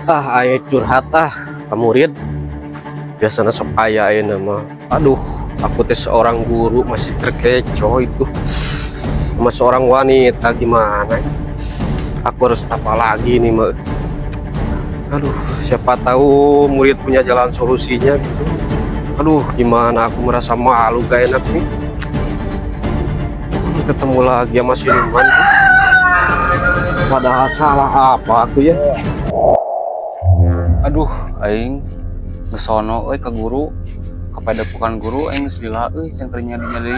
Ah, aya curhat ah, ka murid. Biasanya sok aya ayeuna mah. Aduh, aku teh seorang guru masih terkecoh itu sama seorang wanita, gimana? Aku harus apa lagi nih, mah? Aduh, siapa tahu murid punya jalan solusinya gitu. Aduh, gimana, aku merasa malu, gak enak nih. Ketemu lagi sama siluman tuh. Padahal salah apa aku ya? Aduh, aing geus sono euy ka guru, ka padepokan guru aing geus lila euy, can keur nyadi deui.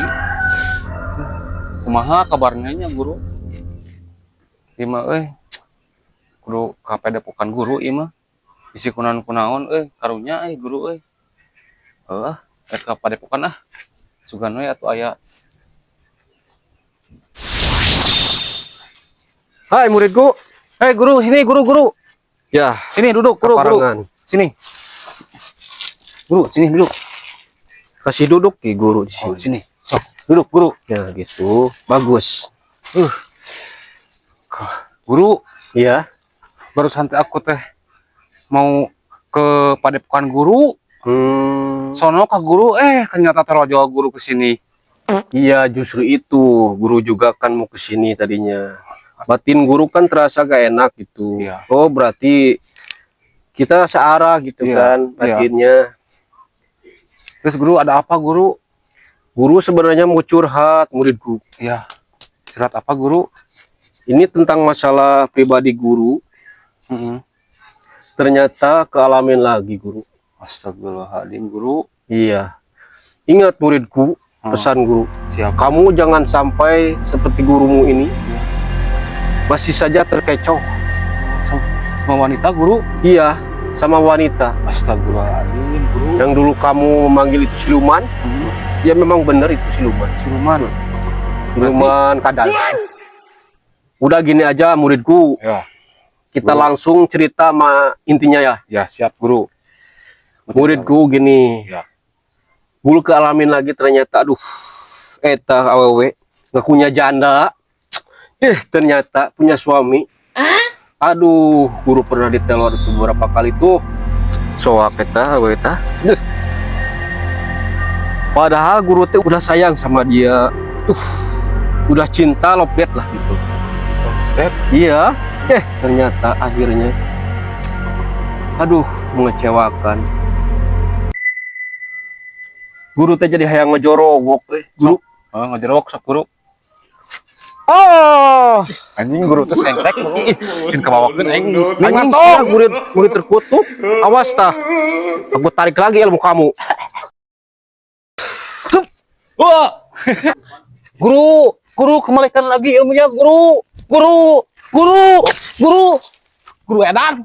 Kumaha kabarnya nya guru? Ieu mah euy, kudu ka padepokan guru ieu mah. Bisi kunaon-kunaon euy, karunya euy guru euy. Heuh, ah, rek ka padepokan ah. Sugan we atuh aya. Hai, muridku. Hei guru, sini guru, guru. Ya, Sini duduk guru, guru. kaparengan. Sini. Guru, sini duduk. Kasih duduk ki guru di Oh, sini. Sini. Sok, duduk guru. Ya gitu, bagus. Guru, Iya. barusan teh aku teh mau ke padepokan guru, sono ke guru, eh ternyata terojol guru ke sini. Iya, justru itu. Guru juga kan mau ke sini tadinya. Batin guru kan terasa gak enak gitu. Oh, berarti kita searah gitu kan batinnya. Terus guru, ada apa guru? Guru sebenarnya mau curhat, muridku. Iya. Curhat apa guru? Ini tentang masalah pribadi guru. Ternyata kealamin lagi guru. Astagfirullahaladzim guru. Iya. Ingat, muridku, pesan guru. Siap. Kamu jangan sampai seperti gurumu ini. Masih saja terkecoh. Sama wanita guru? Iya, sama wanita. Astagfirullahaladzim guru. Yang dulu kamu memanggil itu siluman, ya memang benar itu siluman. Siluman. Siluman kadal. Udah gini aja, muridku, kita Guru. Langsung cerita sama intinya ya. Ya, siap guru. Muridku gini. Guru kealamin lagi ternyata, aduh, eta awewe ngakunya janda. Eh, ternyata punya suami. Aduh, guru pernah ditelor itu beberapa kali tuh. Soak eta awewe eta. Duh. Padahal guru teh udah sayang sama dia. Tuh, udah cinta lobet lah gitu. Lobet? Iya. Eh, ternyata akhirnya, aduh, mengecewakan. Guru teh jadi hayang ngejorowok eh. Guru. Oh, ngejorowok sok guru. Oh, Anjing, guru teh sengklek. Cin kabawakeun aing. anjing sia, murid murid terkutuk. Awas tah. Aku tarik lagi ilmu kamu. Wah. Guru, guru, kembalikan lagi ilmunya guru. Guru, guru, guru. Guru edan.